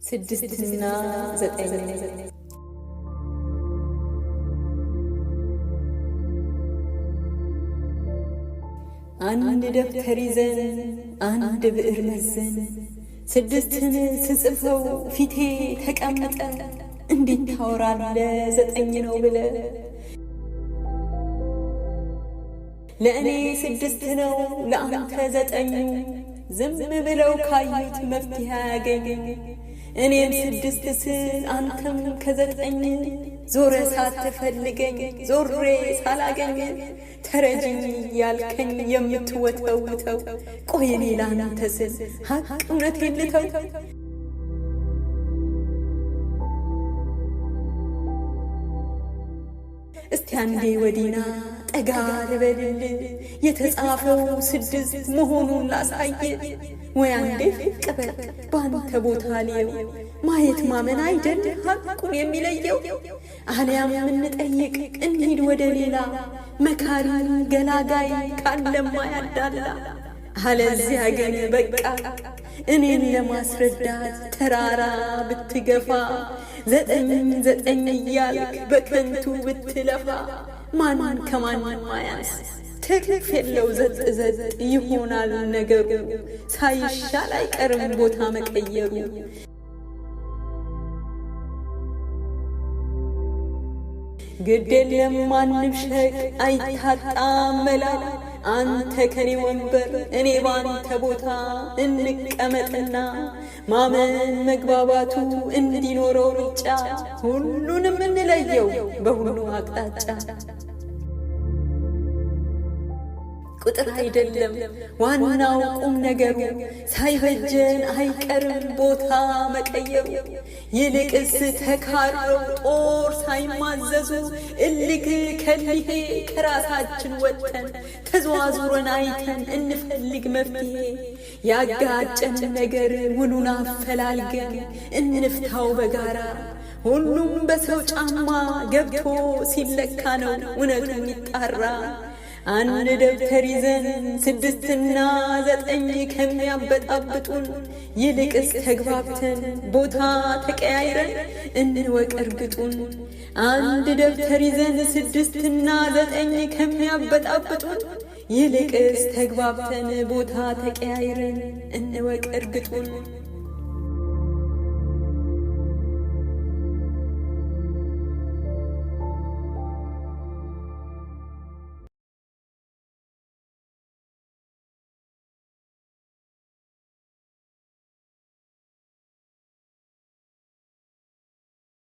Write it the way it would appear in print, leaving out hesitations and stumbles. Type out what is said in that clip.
ስድስትና ዘጠኝ። አንድ ደብተር ይዘን አንድ ብዕር መዘን ስድስትን ስጽፈው ፊቴ ተቀምጠ እንዴት ታወራለ ዘጠኝ ነው ብለ? ለእኔ ስድስት ነው ለአንተ ዘጠኙ፣ ዝም ብለው ካዩት መፍትሄ አያገኙ። እኔም ስድስት ስል አንተም ከዘጠኝ ዞረ ሳትፈልገኝ ዞሬ ሳላገኝ ተረጅኝ ያልከኝ የምትወተውተው፣ ቆይ እኔ ላንተ ስል ሀቅ እውነቴን ልተው? እስቲ አንዴ ወዲና ጠጋ ልበልል የተጻፈው ስድስት መሆኑን ላሳየ፣ ወይ አንዴ ቅበል በአንተ ቦታ ልየው፣ ማየት ማመን አይደል ሐቁን የሚለየው? አሊያም እንጠይቅ እንሂድ ወደ ሌላ መካሪ ገላጋይ ካለማ ያዳላ። አለዚያ ግን በቃ እኔን ለማስረዳት ተራራ ብትገፋ፣ ዘጠኝ ዘጠኝ እያልክ በከንቱ ብትለፋ፣ ማን ከማንም አያንስ ትርፍ የለው ዘጥ ዘጥ ይሆናል ነገሩ፣ ሳይሻል አይቀርም ቦታ መቀየሩ። ግድ የለም አንብሸቅ አይታጣም መላ፣ አንተ ከኔ ወንበር እኔ ባንተ ቦታ እንቀመጥና ማመን መግባባቱ እንዲኖረው ሩጫ ሁሉንም እንለየው በሁሉ አቅጣጫ። ቁጥር አይደለም ዋናው ቁም ነገሩ፣ ሳይበጀን አይቀርም ቦታ መቀየሩ። ይልቅስ ተካረው ጦር ሳይማዘዙ እልክ ከሊሄ ከራሳችን ወጥተን ተዘዋዙረን አይተን እንፈልግ መፍትሄ። ያጋጨን ነገር ውሉን አፈላልገን እንፍታው በጋራ። ሁሉም በሰው ጫማ ገብቶ ሲለካ ነው እውነቱ የሚጣራ። አንድ ደብተር ይዘን ስድስትና ዘጠኝ ከሚያበጣብጡን ይልቅስ ተግባብተን ቦታ ተቀያይረን እንወቅ እርግጡን። አንድ ደብተር ይዘን ስድስትና ዘጠኝ ከሚያበጣብጡን ይልቅስ ተግባብተን ቦታ ተቀያይረን እንወቅ እርግጡን።